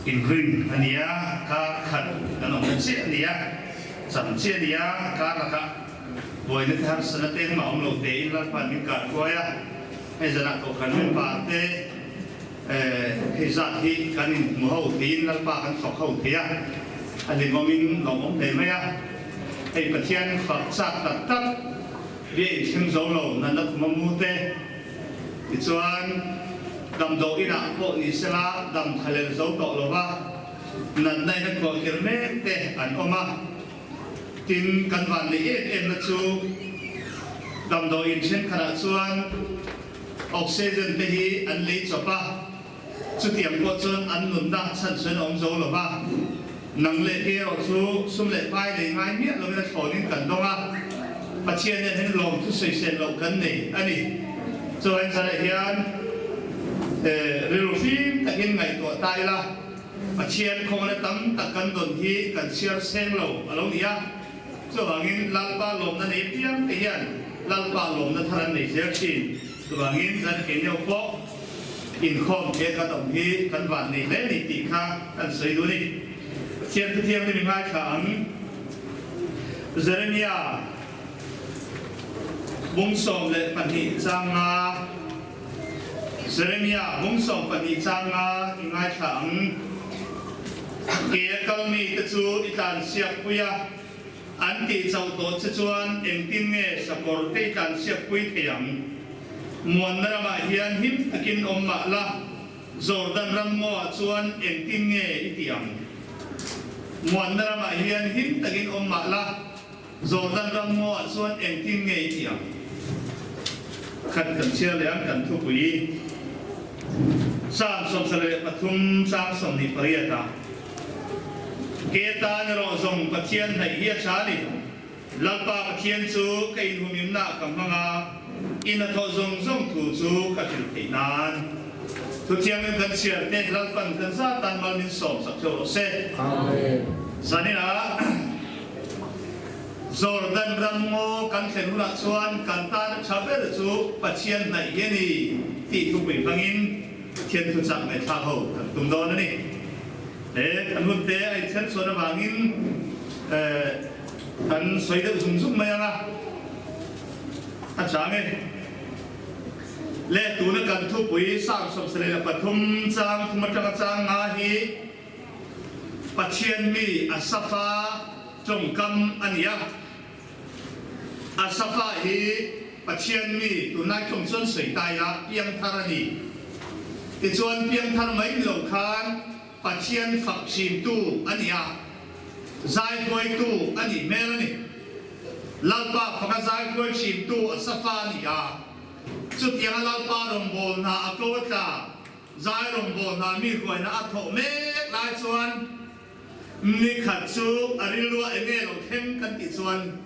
Inrin a ni a, kar khat kan awmna chiah a ni a, cham chiah a ni a, kar lakah buaina te harsatna te engmah awm lo tein Lalpa'n min karkuai a, hei zanah kohhran member te hei zat hi kan inhmu ho theiin Lalpa kan fak ho thei a, a hlimawmin lawmawm hle mai a, hei Pathian fak chak tak tak bia inthleng zo lo natna khuma mu te. Tichuan, damdawi inah pawh ni sela dam thalel zo tawh lo va, natna in a khuahkhirh mek te an awm a. Tin, kan van neih em em na chu damdawi in thenkhatah chuan oxygen te hi an lei chawp a, chutiang pawh chuan an nunna chhanchhuan a awm zo lo va. Nang leh kei erawh chu sum leh pai lei ngai miah lovin a thlawnin kan dawng a, Pathian nen hian lawm thu sawisel loh kan nei a ni. Chuan zanah hian rilru fim takin ngaihtuah ta ila, Pathian khawngna tam tak kan dawn hi kan chhiar seng lo a lo ni a, chuvangin Lalpa lawmna nei piang te hian Lalpa lawmna thar an nei zel thin. Chuvangin zan kei neu pawh inkhawm te kan awm hi kan van nei hle ni tih kha kan sawi duh a ni. Pathian Thuthianghlim i ngaithla ang. Jeremia bung 12 chang nga Jeremia bung 12 chang nga i ngaithla ang. Ke a kalmi te chu i tlansiak pui a. An tih chauh tawh che chuan engtin nge sakawr te i tlanchhiat pui thei ang? Muanna ramah hian him takin awm mah la, Jordan ram ngawah chuan engtin nge i tih ang? Muanna ramah hian him takin awm mah la, Jordan ram ngawah chuan engtin nge i tih ang? Khat kan chhiar leh ang kan thupui Psalm 73 chang 28 ah. Ke tan erawh zawng Pathian hnaih hi a tha a ni. Lalpa Pathian chu ka inhumimna ka hmang a, in a thawh zawng zawng thu chu ka hrilh theih nan. Thuthiangin kan chhiar te Lalpan kan za tan mal min sawm sak theuh rawh se. Amen. Zaninah Jordan ram ngaw kan thlen hunah chuan kan tan a tha ber chu Pathian hnaih hi a ni tih thupui hmangin Pathian thuchah ngaihthlak ho kan tum dawn a ni. He kan hun te a inthen chhuan avangin kan sawi deuh zung zung mai ang a, a chang e. Le tuna kan thupui Psalm 73 chang thum atanga chang nga hi Pathian mi Asapha tawngkam a ni a. Asapha hi Pathian mi tunlai thawng chuan sawi ta ila piangthar a ni. Tichuan piangthar mai ni lo khan Pathian fak thintu a ni a, zaihruaitu a nih hmel a ni. Lalpa faka zaihruai thintu Asapha a ni a, chutianga Lalpa rawngbawlna a ko a tla, zai rawngbawlna mi hruaina a thawh mek lai chuan, Ni khat chu a rilrua enge lo thleng kan tih chuan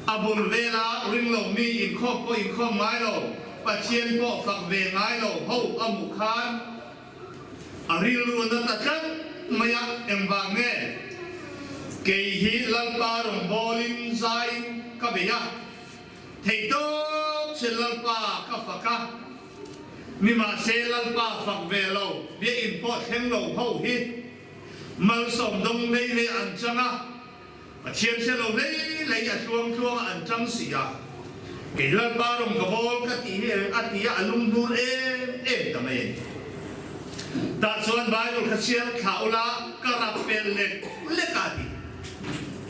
a bul vela ring lo mi inkhawm pawh inkhawm ngai lo, Pathian pawh fak ve ngai lo ho a hmuh khan a rilru na ta tlat mai a, engvang nge kei hi Lalpa rawngbawlin zaiin ka bei a, theihtawp che Lalpa ka fak a, Nimahse Lalpa fak ve lo, biakinn pawh thleng lo ho hi malsawm dawng lei lei an chang a, Pathian hre lo lei lei a tluang tluang a an chang si a, kei Lalpa rawng ka bawl ka tih hi a ti a, a lunghnur em em ta mai a ni. Tah chuan Bible kha chhiar thlah ula ka rap pel lek lek a ti.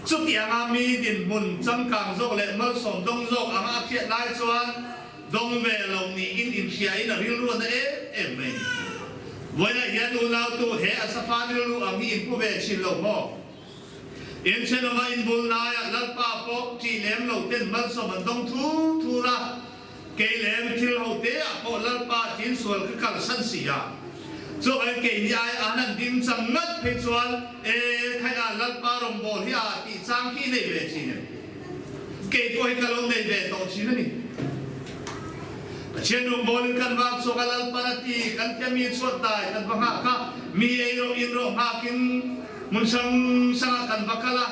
Chutianga mi dinhmun changkang zawk leh malsawm dawng zawk anga a hriat lai chuan, Dawng ve lo niin inhriain a rilru a na em em mai. Vawiinah hian unautu he a safa rilru ang hi inpu ve thin lo maw? Inthenawma inbul laiah Lalpa pawh ṭih lem lo ten malsawm an dawng thur thur a, kei lem thil ho te ah pawh Lalpa thin sual ka kalsan si a. Chuvangin keini ai an han ding chang ngat phei chuan e khai a Lalpa rawngbâwl hi a tih chang khi i nei ve thin em? Kei pawh hi ka lo nei ve tawh thin a ni. Pathian rawngbawlin kan vang chhuak a, Lalpan a ti, kan tia mi chhuat dai kan va nghak a, mi ei rawh in rawh nghakin hmun hrang hrangah kan va kal a.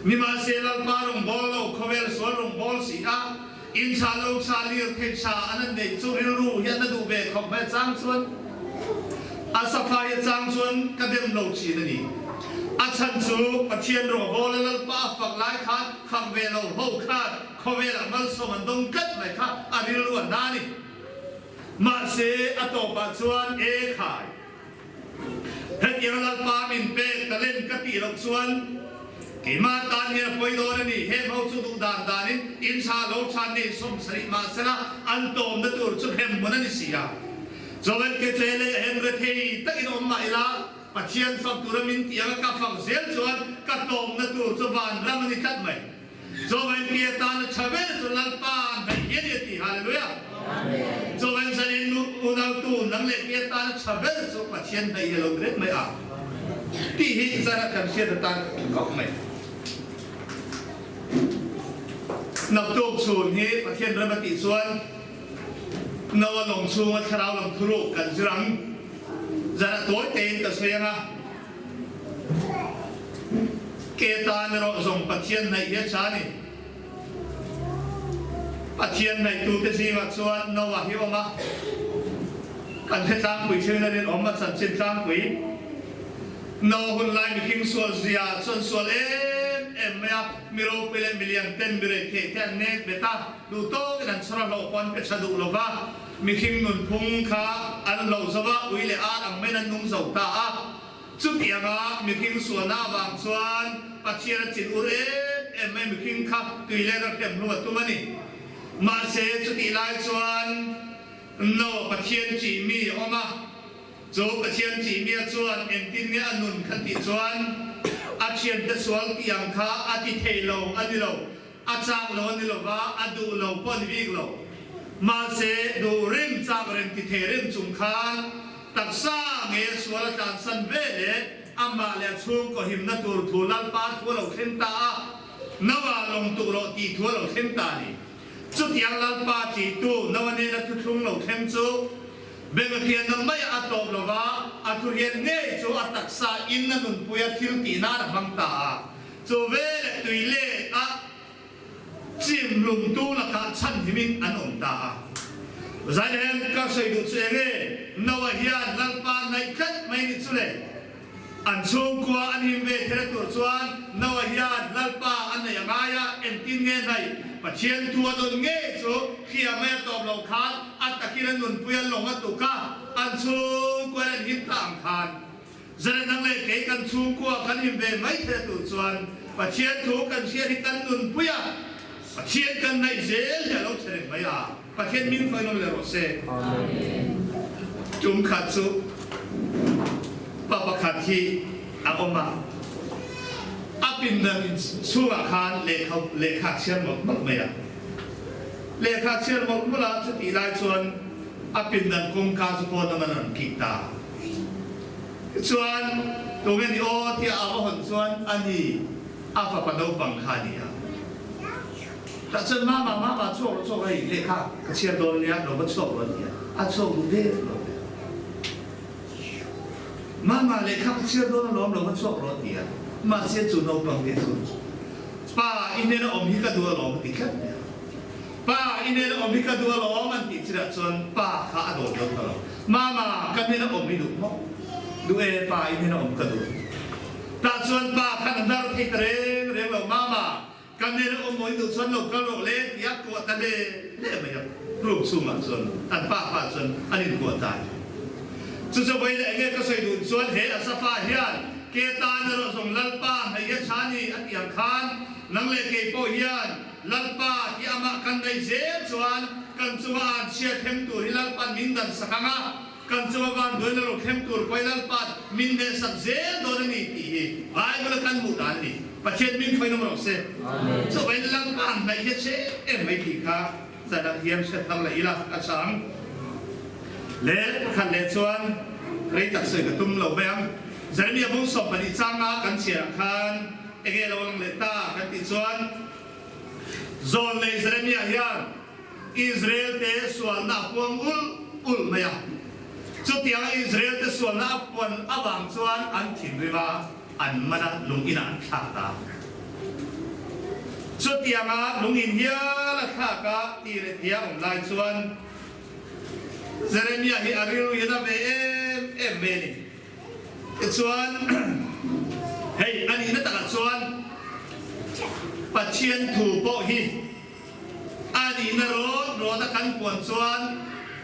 Nimahse Lalpa rawngbâwl lo, khawvel sual rawngbâwl si a, in tha lo tha lir thei tha an an neih chu rilru hian a duh ve khawp mai chang chuan. Asafa hi a chang chuan ka dem lo thin a ni. A chhan chu Pathian rawngbawl a Lalpa a fak lai khan fak ve lo ho khan khawvelah malsawm an dawng tlat mai kha a rilru a hna a ni. Mahse a tawpah chuan e khai. Hetiang Lalpa min pek talent ka tih loh chuan keimah tan hian a pawi dawn a ni. Heng ho chu duh dan danin in tha lo tha nei 70 mahsela an tawmna tur chu hrem hmun a ni si a. Joel ke che leh hen rethei takin awm mah ila Pathian fak tura min tih anga ka fak zel chuan ka tawmna tur chu vanram a ni tlat mai. Joel ke atana tha ber chu Lalpa an hnaih hian i a ti. Hallelujah! Joel zanin nu unautu nang leh ke atana tha ber chu Pathian hnaih hi a lo ni reng mai a tih hi zan a kan hriat atan ka ti khawp mai. Naktuk chhun hi Pathian ram a tih chuan Noa lawng chhunga thlarau lam thuruk kan zir ang. Zanah tawi tein ka sawi ang a, Ke tan erawh zawng Pathian hnaih hi a tha a ni. Pathian hnaihtute zingah chuan Noa hi awm a, kan hre tlangpui thin a rinawm a chanchin tlangpui. Noa hun lai mihring sual zia chuan sual em em mai a, mi ropui leh milian ten mi reithei te an nek bet a. Duh tawkin an chhawr a hlawh pawh an pe tha duh lo va, mihring nunphung kha an hlauh zo va, ui leh ar ang maiin an nung zo ta a. Chutianga mihring sualna avang chuan Pathian a chin ur em em mai, mihring kha tui leh ra hrem hlum a tum a ni. Mahse, chutih lai chuan Noah Pathian chih mi a awm a, chu Pathian chih mia chuan engtin nge a nun kha tih chuan a thiante sual tih ang kha a ti thei lo a ni lo. A chak lo a ni lo va, a duh lo pawh a ni bik lo. Mahse, duh reng chak reng ti thei reng chung khan taksa nge sual a tlansan ve leh amah leh a chhungkaw himna tur thu Lalpa thu a lo thleng ta a, Noa lawng tuh rawh tih thu a lo thleng ta a ni. Chutiang Lalpa tihtu Noa nena thuthlung lo thleng chu Beng a hriatna maiah a tawp lo va, a thuhriat ngei chu a taksa in a nunpuia thil tih nan a hmang ta a. Chu veleh tui let a chim hlumtu lakah chhanhimin an awm ta a. Zaihen ka sawi duh chu eng e, Noah hian Lalpa naih tlat mai ni chu le. An chhungkua an him ve thei tur chuan Noah hian Lalpa a neih a ngai a, engtin nge hnaih Pathian thu a dawn ngei chu hria mai a tawp loh khan a takin a nunpui a lawng a tuk a, an chhungkua in an him ta ang khan. Zan nang leh kei kan chhungkua kan him ve mai thei tur chuan Pathian thu kan hriat hi kan nunpui a, Pathian kan ngaih zel hi a lo che reng mai a, Pathian min fawi nawm leh rawh se. Tum khat chu pa pakhat hi a awm a, a pindan in chhungah khan lehkha lehkha a chhiar mawlh mawlh mai a. Lehkha a chhiar mawlh mawlh a, chutih lai chuan a pindan kawngka chu pawn a man a rawn kik ta. Tichuan, tunge ni aw tia a va hawn chuan a ni, a fapa naupang kha a ni a. Tah chuan mama, mama chhuak rawh chhuak rawh hei lehkha ka chhiar dawn ania, lo va chhuak rawh a ti a, a chhuak duh der lo ve. Mama lehkha ka chhiar dawn alawm lo va chhuak rawh a ti a, mahse chu naupang te chu pa i hnena awm hi ka duh alawm a ti tlat mai a. Pa, i hnena awm hi ka duh alawm an tih chirah chuan pa kha a dawn dawn ta lo. Mama, ka hnena awm i duh maw? Duh e, pa, i hnena awm ka duh. Tah chuan pa khan a hnar thei ta reng reng lo. Mama, ka hnena awm maw i duh chuan lo kal rawh le ti a kuah ta le le mai a. Room chhungah chuan an pa pa chuan an inkuah ta a ni. Chu chu vawi leh enge ka sawi duh chuan he Asafa hian ke tan erawh zawng Lalpa hnaih a tha ni a tih ang khan nang leh kei pawh hian Lalpa ti amah kan neih zel chuan kan chunga an chhia thleng tur hi Lalpa'n min dan sak ang a, kan chunga van duaina ro thleng tur pawh hi Lalpa'n min hneh sak zel dawn a ni tih hi Bible-a kan hmuh dan a ni. Pathian min hruai nawm rawh se. Chuvangin Lalpa'n hnaih hi a chhe em mai tih kha zanah hian hre thar leh ila a chang. Leh pakhat leh chuan rei tak sawi ka tum lo mai ang. Jeremiah bung 12 changa kan chhiarah khan Enge lo lang leh ta kan tih chuan Zawn leh Jeremiah hian Israel te sualna a puang ul ul mai a. Chutianga Israel te sualna a puan avang chuan an thinrim a, an man a, lung inah an thlak ta. Chutianga lung in hial a thlak a ti leh thei a awm lai chuan Jeremiah hi a rilru hian a ve em em. em mai a ni. Tichuan, hei a nihna takah chuan Pathian thu pawh hi a nihna rawt rawt a kan puan chuan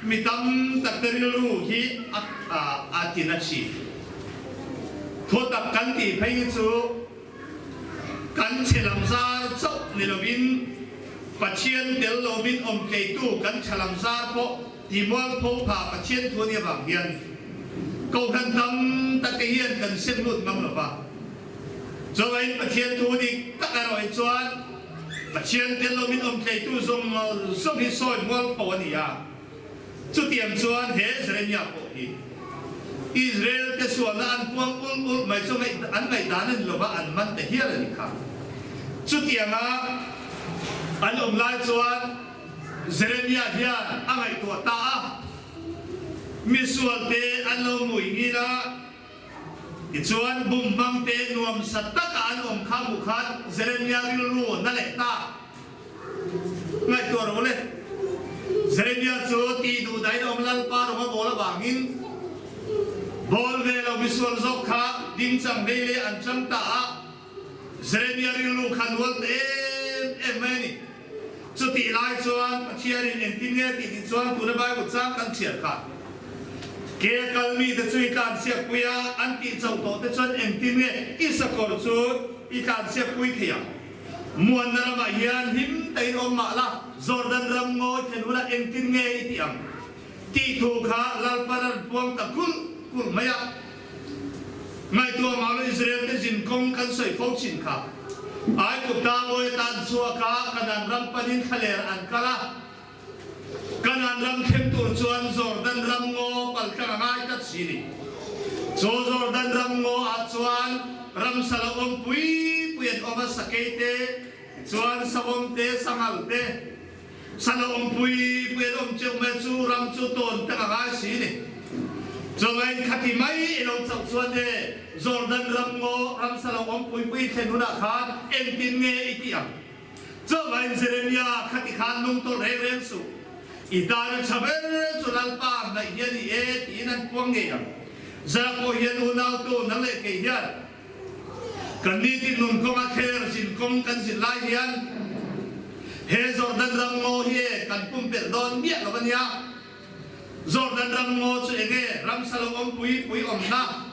mi tam tak te rilru hi a tina thin. Thutak kan tih phei hi chu kan chhe lam zar chauh ni lovin Pathian tel lovin awm tleitu kan tha lam zar pawh ti mualpho pha Pathian thu a nih avang hian Kohhran tam tak te hian kan sem lut ngam lo va. Chuvangin Pathian thu dik tak erawh hi chuan Pathian tel lovin awm tleitu zawng zawng hi sawi mualpho a ni a. Chutiang chuan he Jeremia pawh hi Israel te sualna an puang ulh ulh mai chu an ngaihdan a ni lova an man ta hial a ni kha. Chutianga an awm lai chuan Jeremia hian a ngaihtuah ta a, misual te an lo mui ngil a, tichuan bum hmang te nuamsa taka an awm kha hmuh khan Jeremia rilru na leh ta. Ngaihtuah rawh le. Jeremia chu tih duh dahin a awm Lalpa rawng a bawl avangin bawl ve lo misual zawk kha dingchang hlei leh an chang ta a, Jeremia rilru kha nual ta em em mai a ni. Chutih lai chuan Pathianin engtin nge tih tih chuan tuna Bible chang kan chhiar kha ke kal mite chu i tlanchhiatpui a, an tih chauh tawh te chuan engtin nge i sakawr chu i tlanchhiatpui thei ang? Muanna ramah hian him takin awm mah la, Jordan ram ngawi thlen hunah engtin nge i tih ang? tih thu kha Lalpan a rawn puang ta kulh kulh mai a. Ngaihtuah mah lo Israel te zin kawng kan sawi fo thin kha. Aigupta ngawi atan chhuak a, Kanaan ram panin thlaler an kal a. Kanaan ram thleng tur chuan Jordan ram ngaw paltlang a ngai tlat si ni. Chu Jordan ram ngaw ah chuan ramsa lo awm pui pui an awm a, sakei te, tichuan savawm te, sanghal te, sa lo awm pui pui an awm teuh mai a, chu ram chu tawn tak a ngai si ni. Chuvangin khati mai i lo chauh chuan e, Jordan ram ngaw ramsa lo awm pui pui thlen hunah khan engtin nge i tih ang? Chuvangin Jeremia kha ti khan nung tawlh reng reng suh. I tan a tha ber chu Lalpa hnaih hi a ni e tiin an puang ngei ang. Zara pawh hian unautu nang leh kei hian kan nitin nun kawnga thler zin kawng kan zin lai hian he Jordan ram ngaw hi e kan pumpelh dawn miah lo a nia. Jordan ram ngaw chu enge ramsa lo awm pui pui awmna?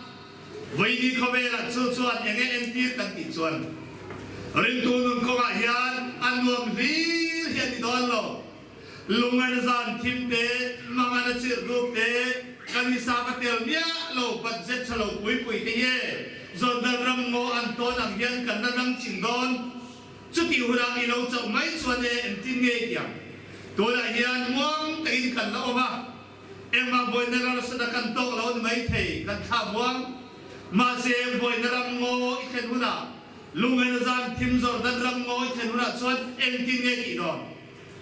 Vaini khawvelah chu chuan enge entir kan tih chuan ringtu nun kawngah hian a nuam hlir hi a ni dawn lo. Lungaina zan thim te, mangana chirh dup te, kan hisap a tel miah lo budget tha lo pui pui te hi Jordan ram ngaw an tawn ang hian kan la dang ching dawn. Chutih hunah i lo chauh mai chuan e engtin nge i tiang? Tunah hian muang takin kan la awm a. Engmah buaina ralsat a kan tawk lo ni mai thei, kan thlah buang. Mahse, buaina ram ngaw i thlen hunah, lungngaihna zan thim Jordan ram ngaw i thlen hunah chuan engtin nge tih dawn?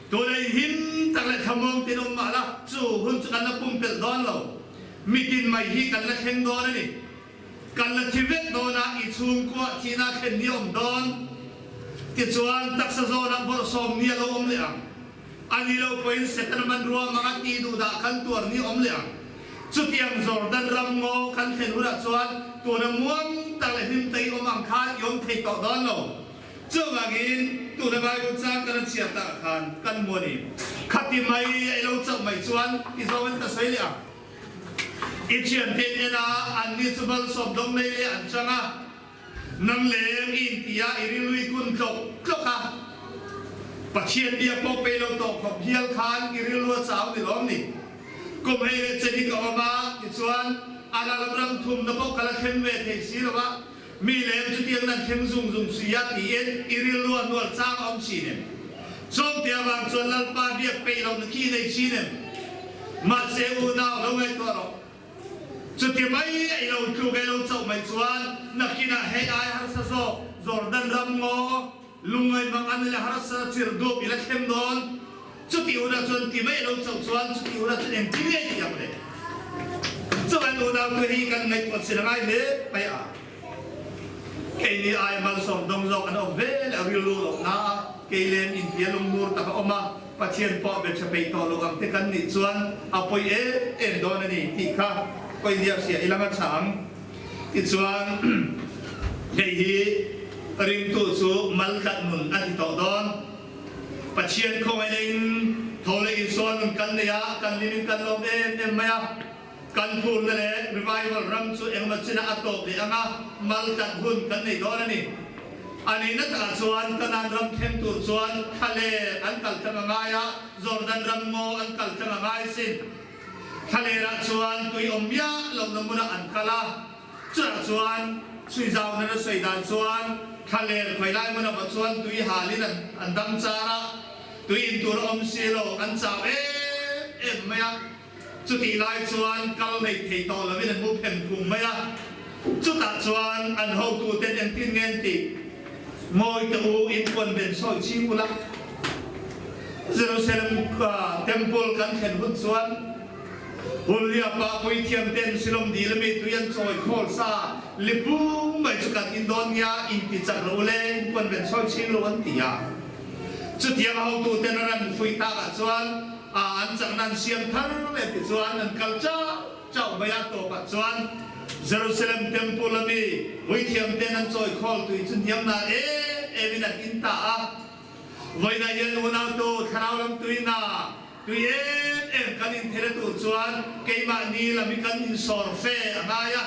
Tuna in him tak leh thlamuang ten awm mah la, chu hun chu kan la pumpelh dawn lo. Mitin mai hi kan la thleng dawn a ni. Kan la thi vek dawn a, i chhungkua thihna thlen ni a awm dawn. Tichuan, taksa zawnah bawrhsawm ni a lo awm leh ang. A ni lo pawhin Setana hmanrua hmanga tih duhdah kan tuar ni awm leh ang. Chutiang Jordan ram ngaw kan thlen hunah chuan tuna muang tak leh hlim tak i awm ang khan i awm thei tawh dawn lo. Chuvangin tuna Bible chang kan a chhiat takah khan kan hmu a ni. Khati mai a i lo chauh mai chuan i zawngin ka sawi leh ang. I thiante in en a, anni chu malsawm dawng nei leh an chang a. Nang leng i inti a, i rilui kun tlawk tlawk a. Pathian bia pawh pei lo tawh khawp hial khan i rilru a chau ni lawm ni? Kum hei leh chen hi ka awm a, tichuan a la lam ram thumna pawh ka la thleng ve thei si lo a, mi lem chutiang nan thleng zung zung si a tiin i rilru a hnual chang a awm thin em? Chawngte avang chuan Lalpa biak peih lohna khi i nei thin em? Mahse unau lo ngaihtuah rawh. Chuti mai a i lo tluk a i lo chauh mai chuan nakinah hei ai harsa zawk Jordan ram ngaw lungngai mang an leh harsa chirh dup i la thleng dawn. Chuti hunah chuan ti mai a lo chauh chuan chuti hunah chuan engtin nge tih ang le? Chuan unau te hi kan ngaihtuah chin a ngai hle mai a. Keini ai malsawm dawng zawk an awm ve leh a rilru lohna a kei lem intia lungnur tak a awm a, Pathian pawh be tha peih tawh lo ang te kan nih chuan a pawi em em dawn a ni tih kha. Pawhin diak sia i langa chhang. Tichuan, hei hi ringtu chu mal tlat nun a ti tawh dawn. Pathian khawngaihna in tho leh Isua nun kan nei a, kan hlim in kan lawm em em mai a. Kan phurna leh revival ram chu engmaw chinah a tawp leh ang a, mal tlat hun kan nei dawn a ni. A nihna takah chuan Kanaan ram thleng tur chuan thlaler an kal thleng a ngai a, Jordan ram ngaw an kal thleng a ngai sin. Thlalerah chuan tui awm miah lohna hmunah an kal a, chutah chuan chhui zau nana sawi dan chuan thlaler khawi lai hmun emaw chuan tui halin an dam char a, tui in tur a awm si lo, an chau em em mai a. Chutih lai chuan kal neih thei tawh lovin an mu phem phung mai a, chutah chuan an hotuten engtin nge an tih? Ngawi teh u, in puan ven sawi ching ula. Jerusalem Temple kan thlen hun chuan Hulliapa puithiam ten Silom dil ami tui an chawi khawl sa lipung mai chu kan in dawn nia, in ti chak lo ule, in puan ven sawi ching lo an ti a. Chutiang a hotuten a ran fuih takah chuan an chakna an siam thar leh ti chuan an kal chauh chauh mai a, tawpah chuan Jerusalem Temple ami puithiam ten an chawi khawl tui chu hniam na em em in an in ta a. Vawiinah hian unautu thlarau lam tuina tui em em kan inthela tur chuan keimahni lam hi kan insawr fe a ngai a.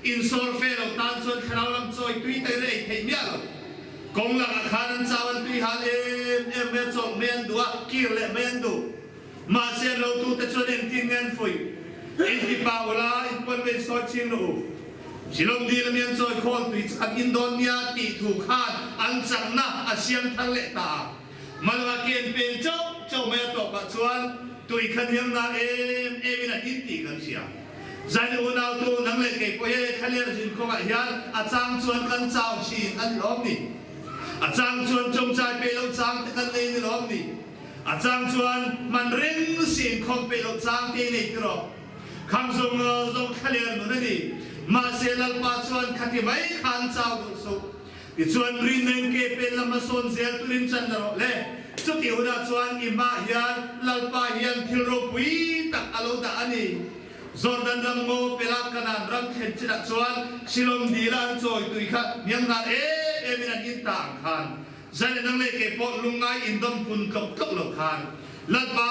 Insawr fe lo tan chuan thlarau lam chawi tui takin a ei theih miah lo. Kawng lakah khan an chau an tui hal em em mai a, chawlh mai an duh a, kir leh mai an duh. Mahse an lotute chuan engtin nge an fuih? Inti pa ula, in puan ve insawi ching rawh u. Silawm dil ami an chawi khawl tui chu an in dawn nia tih thu khan an chakna a siam thar leh ta a. Malanga ken pen chauh chauh mai a tawpah chuan tui kha hniam na em em in an in tih kan hria. Zaini unautu nang leh kei pawh he thlaler zin kawngah hian a chang chuan kan chau thin a ni lawm ni? A chang chuan chawngchai pe lo chang te kan nei a ni lawm ni? A chang chuan hman reng si inkhawm peih loh chang te i nei tiraw? Khang zawng zawng thlaler nun a ni. Mahse Lalpa chuan khati mai khan chau duh suh. Tichuan rinna in ke pen lam a sawn zel turin chan la rawh le. Chutih hunah chuan i hmah hian Lalpa hian thil ropui tak a lo dah a ni. Jordan ram ngaw pela Kanaan ram thlen chinah chuan Silom dila an chawi tui kha hnianghnar em em in an in ta ang khan Zan nang leh kei pawh lungngai indawm kun tlawk tlawk lo khan Lalpa,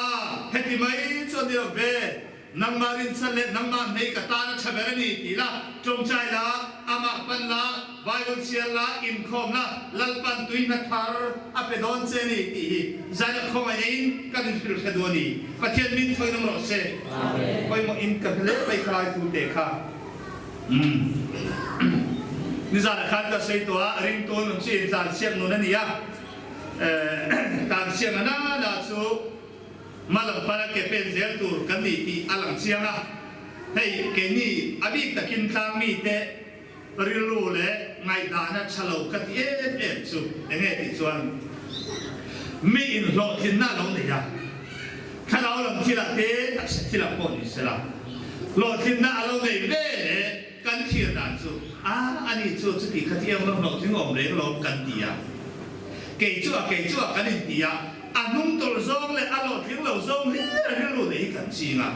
heti mai chu a ni lo ve, nangmah rinchhan leh nangmah hmei ka tan a tha ber a ni ti la, tawngtai la, amah pan la, Bible chhiar la, inkhawm la, Lalpan tui hna thar a pe dawn che a ni tih hi zan a khawngaih in kan inhrilh hre duh a ni. Pathian min thawi nawm rawh se. Pawimawh in ka hre leh mai khalai thu te kha. Nizanah khan ka sawi tawh a, ringtu nun chu intlansiak nun a ni a, tlansiakna nana chu hmalam pana ke pen zel tur kan ni tih a lang chiang a. Hei keini a bik takin tlang mite rilru leh ngaihdana tha lo ka ti em em chu enge tih chuan mi inhlawhtlinna a lo nei a. Thlarau lam thilah te taksa thilah pawh ni sela, hlawhtlinna a lo nei ve leh kan thlir dan chu a ani chu chuti kha thiang lo hlawhtling awm reng lo kan ti a, kei chu a kei chu a kan inti a, a hnung tawlh zawng leh a hlawhtling lo zawng hlir a rilru nei hi kan ching a.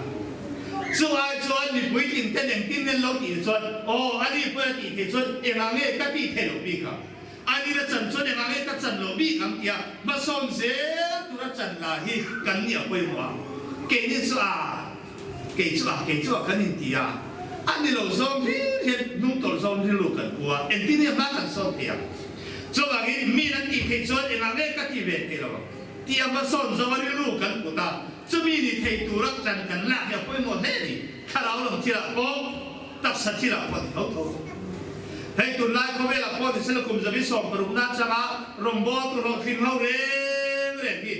Chu ai chuan mipui tling ten engtin ngen lo tih chuan aw ani pawhin a tih theih chuan engah nge ka tih theih loh bik ang? A ni la chan chuan engah nge ka chan loh bik ang tia hmasawn zel tura chan la hi kan nih a pawimawh a. Keini chu a, kei chu a, kei chu a kan inti a, a ni lo zawng hlir hian hnungtawlh zawng rilru kan pu a, engtin nge hma kan sawn thei ang? Chuvangin min an tih theih chuan engah nge ka ti ve thei lo ang tia hmasawn zawnga rilru kan put a, chumi ni thei tura chan kan lak hi a pawimawh hle a ni. Thlarau lam thilah pawh taksa thilah pawh a ti tho tho. Hei tunlai khawvelah pawh ni sela kum zabi 16 na changa rawngbawltu hlawhtling ho reng reng hi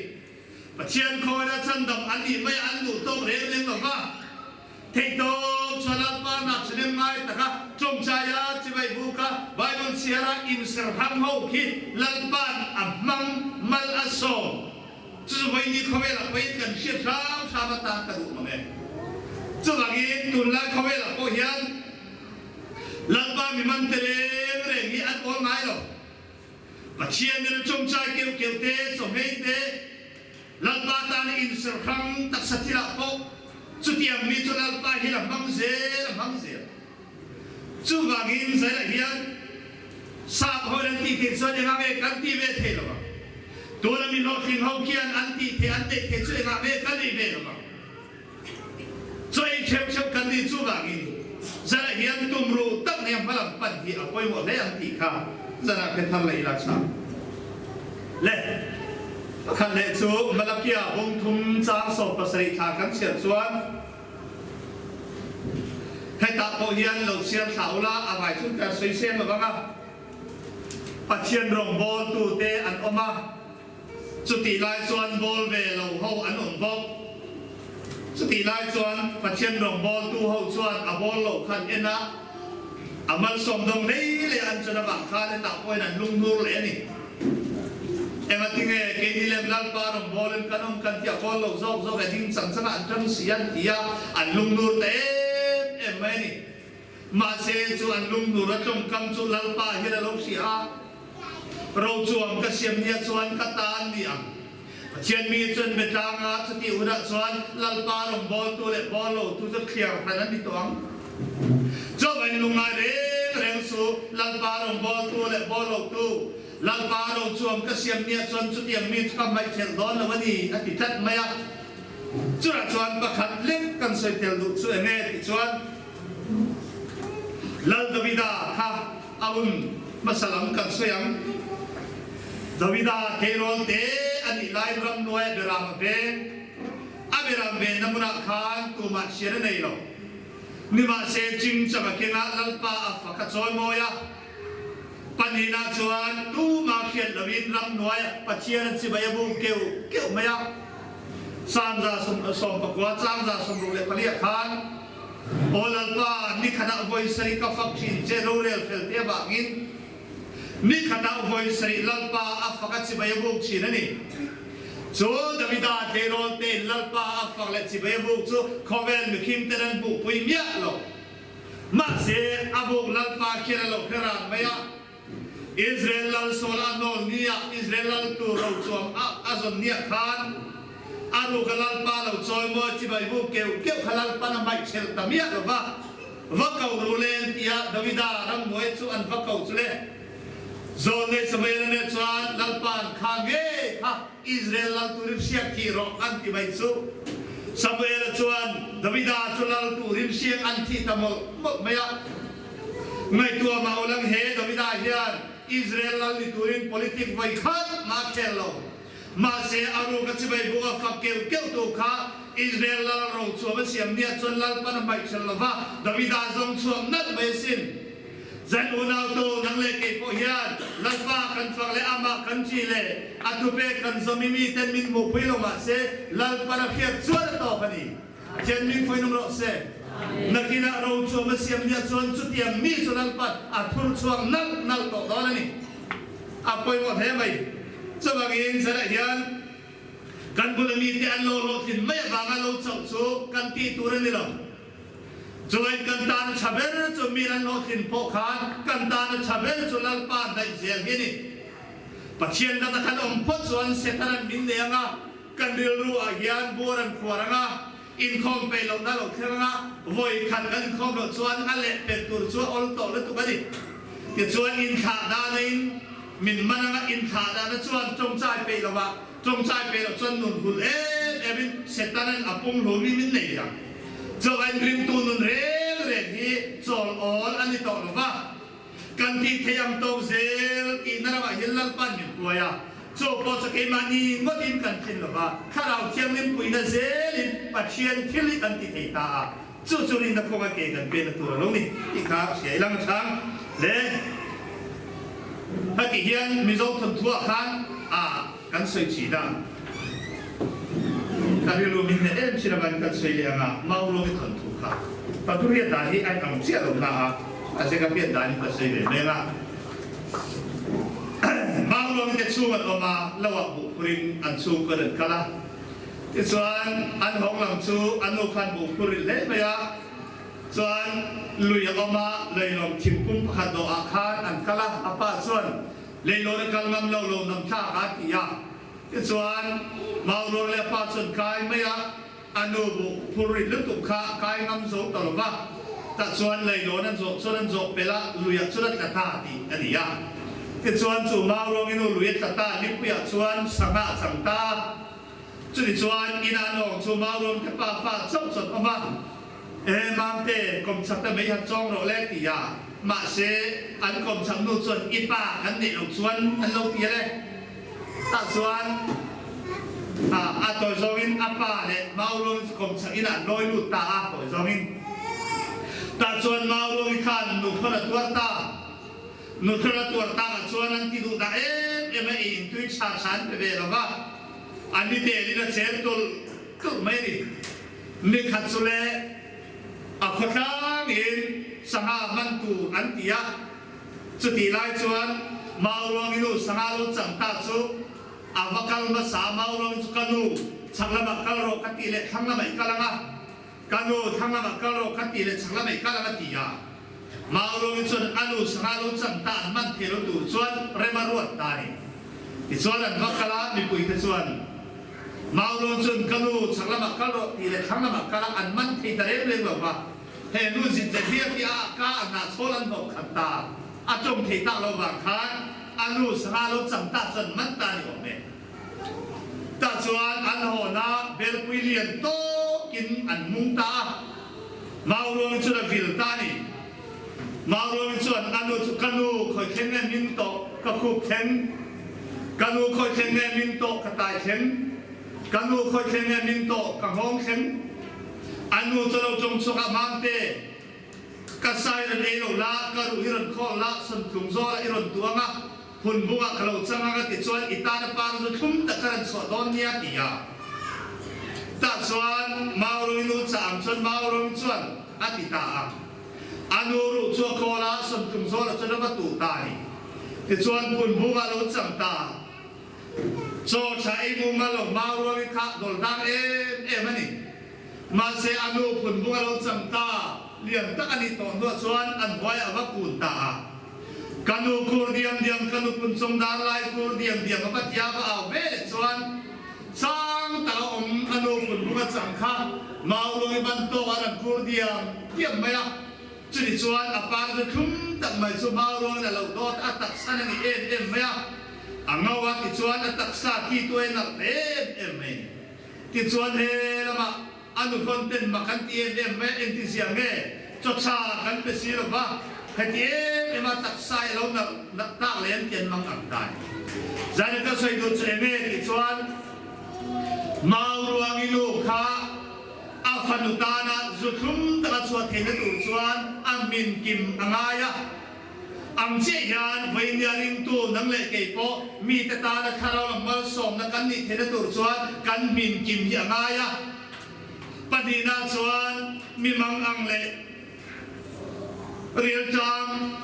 Pathian khawina chhandam an nih mai a an duh tawk reng reng lo va. Theihtawp chuan Lalpa nachhnem ngai taka tawngtaia chibai buka Bible chhiara inserhram ho khi Lalpa'n a hmang mal a sawm. Chu chu vawiini khawvelah pawhin kan hriat hram hram atan ka duh mang e. Chuvangin tunlai khawvelah pawh hian Lalpa mi man te reng reng hi an awl ngai lo. Pathian in a chawngchai keuh keuh te, chawhmei te, Lalpa tana inserh hrang taksa thilah pawh. Chutiang mi chu Lalpa hian a hmang zel a hmang zel. Chuvangin Zailah hian sap ho in an tih theih chuan engah nge kan ti ve thei lo ang? Tuna mi hlawhtling ho khian an tih theih an neih theih chu engah nge kan neih ve lo ang? Chaw ei theuh theuh kan nih chuvangin Zailah hian tumruh tak nia hmalam pan hi a pawimawh hle ang tih kha zanah hre thar leh ila tha. Le pakhat leh chu Malakia bawngthum chang 17 thla kan chhiar chuan, Hetah pawh hian lo chhiar thlah ula, a vai chu kan sawi seng lo vang a. Pathian rawngbawltute an awm a, chutih lai chuan bawl ve lo ho an awm bawk. Chutih lai chuan Pathian rawngbawltu ho chuan a bawl loh khan en a, a malsawm dawng lei lei an chuan avang khan hetah pawhin an lunghnur leh a ni. Engatinge keini lem Lalpa rawngbawlin kan awm kan tih a kawl lo zawk zawk e ding chang changah an ṭang si an ti a, an lungnur ta em em mai a ni. Mahse chu an lungnur a tawngkam chu Lalpa hian a lo hria a, Rochuam ka siam nia chuan ka ta an ni ang. Pathian mi chuan Betlanga chutih hunah chuan Lalpa rawngbawltu leh bawl lotu chu thliar hran an ni tawh ang. Chawhmeh lungngai reng reng chu Lalpa rawngbawltu leh bawl lotu, Lalpa rochuam ka siam nia chuan chutiang mi chu ka hmaihkhelh dawn lo a ni, a ti tlat mai a. Chutah chuan pakhat lek kan sawi tel duh chu eng nge tih chuan Lal Davida kha a hun hmasa lam kan sawi ang. Davida tleirawl te a nih laiin ramhnuaia beram a veng. A beram venna hmunah khan tumah thian a nei lo. Nimahse chingchang a kengah Lalpa a fak a chawi mawi a. Pahnihna chuan tumah hriat loin ramhnuaia Pathian a chibai a bu keuh keuh mai a. Sangza 19 changza 64 ah khan, Aw Lalpa, ni khatah vawi sarih ka fak thin che rorel fel te avangin ni khatah vawi sarih Lalpa a fak a chibai a buk thin a ni. Chu Davida tleirawl tein Lalpa a fak leh chibai a buk chu khawvel mihring ten an hmuhpui miah lo. Mahse, a buk Lalpa khian a lo hre ran mai a. Israel lal Saul a nawl nia Israel lal tur rochuam a a zawn nia khan a ruka Lalpa lo chawimawi chibai buk keuh keuh kha Lalpan a hmaih ṭhelh ta miah lo va. Va ko ru le an ti a, Davida ramhnuai chu an va ko chu le. Zawn nei Samuel-a nen chuan Lalpa'n kha nge kha Israel lal turin hriak thih rawh an ti mai chu. Samuel-a chuan Davida chu lal turin hriak an thih ta mawlh mawlh mai a. Ngaihtuah mah ulang he Davida hian Israel lal ni turin politic vawi khat mah a khel lo. Mahse a ruka chibai buka fak keuh keuh tu kha Israel lal rochuam a siam nia chuan Lalpan a hmaih ṭhelh lo va, Davida zawng chhuak nalh mai asin. Zan unau tu nang leh kei pawh hian Lalpa kan fak leh amah kan ṭih leh a thupe kan zawm i miten min hmuhpui lo mahse Lalpan a hriat chuan a tawk a ni. Pathian min fawihnawm rawh se. Nakinah rochuam a siam nia chuan chutiang mi chu Lalpan a thur chhuak nalh nalh tawh dawn a ni. A pawimawh hle mai. Chuvangin zanah hian kan bula mite an lo hlawhtlin mai avanga lo chauh chu kan tih tur a ni lo. Chuan kan tan a tha ber chu mi an hlawhtlin pawh khan kan tan a tha ber chu Lalpa hnaih zel hi a ni. Pathian laka kan awm phawt chuan Setanan min nei ang a, kan rilru ah hian bur an khuar ang a, inkhawm peih lohna lo thleng ang a, vawi khat kan inkhawm loh chuan a leh pet tur chu a awl tawh lutuk a ni. Tichuan inthlah dana in min man ang a, inthlah dana chuan tawngtai peih lo ah, Tawngtai pe loh chuan nun hul em em in Setanan a pum hlum in min nei ang. Chawin ringtu nun reng reng hi chawl awl a ni tawh lo va. Kan tih theih ang tawk zel tihna ramah hian Lalpan min hruai a. Chaw pawh chu keimahni ngawt in kan thin lo va, Thlarau Thianghlim puihna zel in Pathian thil hi kan ti thei ta a. Chu chu rinna khawnga ke kan pena tur a lo ni tih kha hria ila ang chang le. Heti hian Mizo thawnthuah khan a kan sawi thin a, ka rilru min hneh em thin avangin kan sawi leh ang a, Mauruangi thawnthu kha ka thu hriat dan hi a inang chiah lo na a, a zeka hriat danin ka sawi ve mek a. Mauruangi te chhung an awm a, lo ah buh phurin an chhungkawn an kal a, tichuan an hawng lam chu a nu khan buh phur rilh hle mai a, Chuan lui a awm a, leilawm thingkung pakhat dawhah khan an kal a, a pa chuan leilawn a kal ngam lo, lo nam thlak a ti a. Tichuan Mauruang leh a pa chuan kai mai a. a nu buh phur rit lutuk kha a kai ngam zo ta lo va, tah chuan leilawn an zawh chuan an zawh pelh a, luiah chuan a tla ta tih a ni a. Tichuan chu Mauruangi nu lui a tla ta, Lipuiah chuan sangha a chang ta a. Chutichuan ina an awng chu Mauruang te pa fa chauh chuan awm a, E Mamte, kawmchak te mei han chawng rawh le ti a, mahse an kawmchak nu chuan i pa kan neih loh chuan an lo ti a le. Tah chuan a tawi zawngin a pa leh Mauruangi chu kawmchak inah an lawi lut ta a, tawi zawngin. Tah chuan Mauruangi khan nuthlawn a tuar ta. Nuthlawn a tuar takah chuan an ti duh dah em em a, ei in tui tha tha an pe ve lo va, a ni telin a cher tulh tulh mai a ni. Nikhat chu le a khawtlangin sangha hman tur an ti a, chutih lai chuan Mauruangi nu sangha lo chang ta chu a va kal hmasa a, Mauruangi chu ka nu chhak lamah kal rawh ka tih leh thlang lamah i kal ang a, ka nu thlang lamah kal rawh ka tih leh chhak lamah i kal ang a ti a. Mauruangi chuan a nu sangha lo chang ta an hman thei lo tur chuan rem a ruat ta a ni. Tichuan an va kal a, mipuite chuan Mauruang chuan ka nu chhak lamah kal rawh tih leh thlang lamah kal a an man thei ta reng reng lo va, he nu zit zet hi a ti a, ka a hnah chhawl an hnawh khat ta, a tawng thei tak lo vang khan a nu sangha lo chang ta chuan man ta ni awm e. Tah chuan an hawna belpui lian tawkin an mung ta a, Mauruang chuan a vil ta a ni. Mauruang chuan a nu chu ka nu khawi thleng nge min tawh ka khup thleng, ka nu khawi thleng nge min tawh ka tai thleng, ka nu khawi thleng nge min tawh ka nghawng thleng. A nu chu lo tawng chhuak a, Mamte, ka sai rawn ei lo la, ka ruh hi rawn khawl la, sawntlung zawlah i rawn tuang a, hun bungah ka lo chang ang a ti chuan i tana par zu thlum tak ka rawn chhuah dawn nia ti a. Tah chuan Mauruang nu chah ang chuan Mauruang chuan a ti ta a. A nu ruh chu a khawl a, sawmtlung zawlah chuan a va tuh ta a ni. Tichuan phun bungah a lo chang ta a. Chaw tha ei mumal lo Mauruangi kha dawlhnak em em a ni. Mahse a nu phun bung a lo chang ta, lian tak a nih tawh hnuah chuan an huaiah a va kun ta a. Ka nu kur diam diam, ka nu pun chung dar lai kur diam diam a va tia va au ve leh chuan sang tak a awm a nu pun bung a chang kha Mauruangi ban tawk a rawn kur diam diam mai a. Chuni chuan a par zu thlum tak mai chu Mauruangin a lo dawt a taksa na ngi em em mai a. A ngo a tichuan a taksa khi tuai nalh ta em em mai a ni. Tichuan he lamah a nuhlawn ten mak an ti em em mai a, engtizia nge chawtha kan pe si lova heti em em a taksa i lo nalh nalh tak leh an ti an mang ang ta ni. Zanin ka sawi duh chu enge tih chuan Mauruangi nu kha a fanu tana zu thlum taka chhuah theihna tur chuan a hmin kim a ngai a. Ang chiah hian vawinia ringtu nang leh kei pawh mite tana thlarau lam malsawmna kan nih theihna tur chuan kan hmin kim hi a ngai a. Pahnihna chuan mi mangang leh rialtlang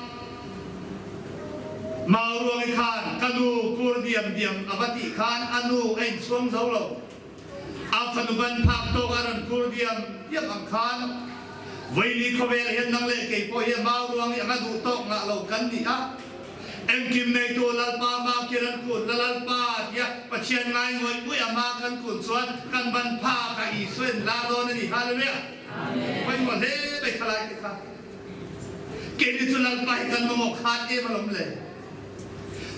Mauruangi khan ka nu kur diam diam a va tih khan a nu a inchhuang zo lo. A fanu ban phak tawk a rawn kur diam diam ang khan Vaini khawvel hian nang leh kei pawh hi a mau ruang i anga duh tawk ngah lo kan ni a. Engkim neitu Lalpa ma khi ran kun la Lalpa tia Pathian ngai ngawih ngawih a ma kan kun chuan kan ban phak a Isua in la dawn a ni. Hallelujah! Pawimawh hle mai khalai te kha. Keini chu Lalpa hi kan mamawh khat em alawm le.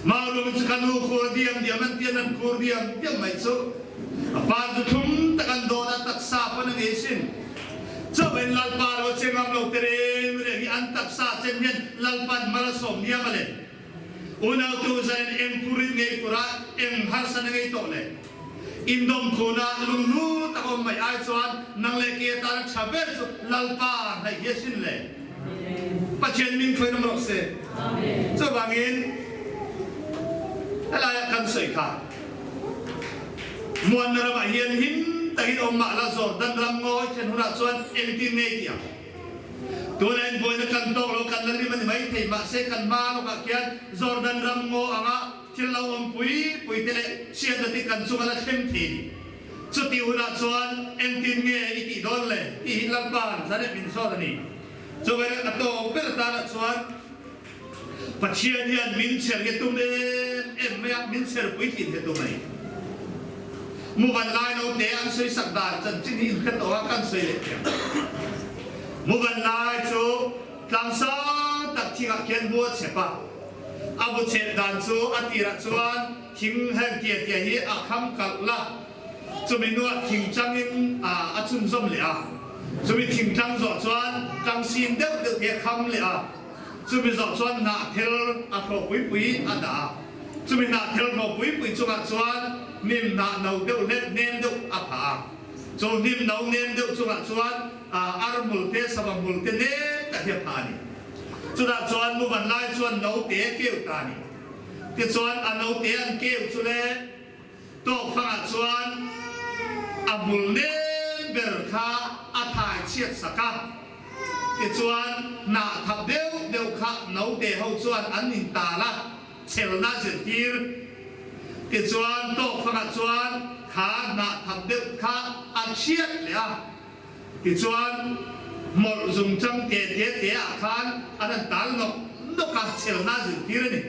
Maurum chu ka nu khur diam diam an tian an khur diam diam mai chu. A pa chu thlum tak an dawt a taksa pawn a ngei sin. Chauhin Lalpa lo che ngam lo te reng reng hi an taksa chen hian Lalpan mal a sawm niam a le. Unau tu zanin eng phurin ngei pura eng harsa na ngei tawh le. Indawm khuna lunghlu tak awm mai ai chuan nang leh ke atana tha ber chu Lalpa hnaih hi a sin le. Pathian min hruai nawm rawh se. Chuvangin helaiah kan sawi kha Muanna ramah hian him takin awm mah la Jordan ram ngawi thlen hunah chuan engtin nge tih ang? Tuna in buaina kan tawk lo kan la rim a ni maithei mahse kan hma lawkah khian Jordan ram ngaw anga Thil lo awm pui pui te leh chhiatna te kan chung a la thleng thei ni. Chuti hunah chuan engtin nge i tih dawn le tih hi Lalpa'n zan em min zawt a ni. Chuvel a tawp ber tanah chuan Pathian hian min chher hi a tum em em mai a, min chher pui thin hi a tum a ni. Muvan lai note an sawisak dan chanchin hi inhre tawh a, kan sawi leh thiam. Muvan lai chu tlang sang tak thingah khian mu a chep a. A bu chep dan chu a tirah chuan thing heng tia tia hi a kham kalh la, chumi hnuah thing tangin a chhunzawm leh a. Chumi thing tang zawh chuan tang sin deuh deuh hi a kham leh a. Chumi zawh chuan hnahthel a thlawh pui pui a dah a. Chumi hnahthel thlawh pui pui chungah chuan hnim hnah no deuh hlep nem deuh a phah a. Chu hnim no nem deuh chungah chuan armul te sava hmul te nem tak hi a phah a ni. Chutah chuan muvan lai chuan note a keu ta a ni. Tichuan a note an keu chu le tawk fangah chuan a hmul nem ber kha a thai chhiat sak a. Tichuan hnah thap deuh deuh kha note ho chuan an intal a, chelna zirtir. Tichuan tawk fangah chuan kha hnah thap deuh kha a chhiat leh a. Tichuan, hmawlh zungchang te te te ah khan an han tal nawk nawk a, chelna zirtir a ni.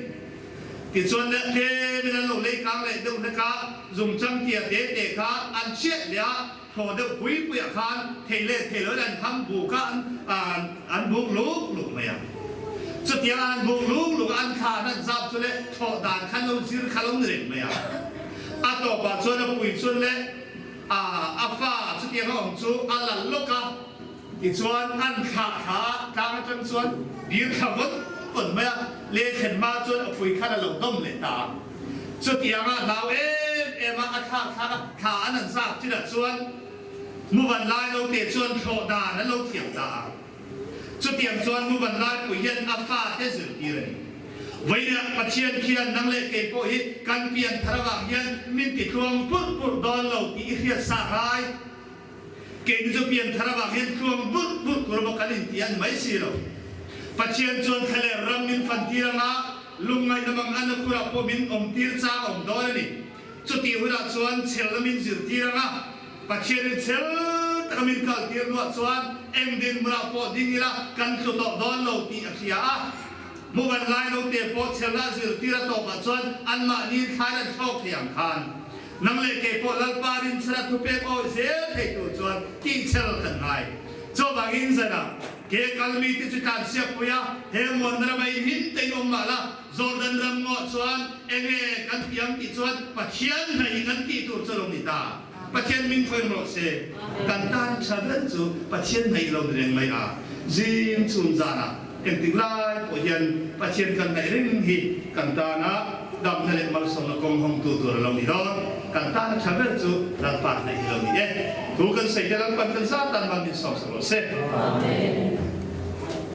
Tichuan leh tlemin an lo lei kang leh deuh hlek a, zungchang tia te te kha an chhiat leh a, thaw deuh pui pui ah khan thei leh thei loin an ham buk a, an buk luk luk mai a. Chutiang a an buk luk luk a, an thla an han zap chu leh thlawh dan kha an lo zir kha lo ni reng mai a. A tawpah chuan a pui chuan leh A a fa chutiang a awm chu a lal lawk a, tichuan an thlah thla a, tlang atang chuan bir thla vawn vawn mai a, le thlen hma chuan a pui khan a lo dawm leh ta a. Chutiang a hlau em em a, a thlak thlak a, thla an han zak chinah chuan muvan lai lo te chuan thlawh dan an lo thiam ta a. Chutiang chuan Muvan Laipui hian a fate zirtir a ni. Vawiinah Pathian khian nang leh kei pawh hi kan pian thar avang hian min ti tluang purh purh dawn lo tih i hriat sa ngai. Keini chu pian thar avang hian tluang burh burh tur emaw kan inti a ni mai si lo. Pathian chuan thlaler ram min fantir anga lungngaihna mang a nakurah pawh min awmtir chang a awm dawn a ni. Chutih hunah chuan chhelna min zirtir anga Pathianin chhel taka min kaltir hnuah chuan eng dinhmunah pawh ding ila kan tlu tawh dawn lo tih a hria a. Muvan lai lo te pawh chhelna zirtir a tawpah chuan anmahni thlain an thlawk thei ang khan nang leh kei pawh Lalpa rinchhana thupek awih zel thei tur chuan tihchhel kan ngai. Chuvangin zanah ke kalmite chu tlansiakpui a, he muanna rama inhim tein awm mah la, Jordan ram ngawh chuan enge kan ti ang tih chuan Pathian hna hi kan tih tur chu a lo ni ta. Pathian min thawi rawh se. Kan tan tha ber chu Pathian hna i lo ni reng mai a. Zing chhun zanah engtik lai pawh hian Pathian kan hnaih reng hi kan tana damna leh malsawmna kawng hawngtu tur a lo ni dawn. Kan tana tha ber chu Lalpa hnaih hi lo ni e. Thu kan sawi te Lalpan kan zat tan mal min sawmsak rawh se. Amen.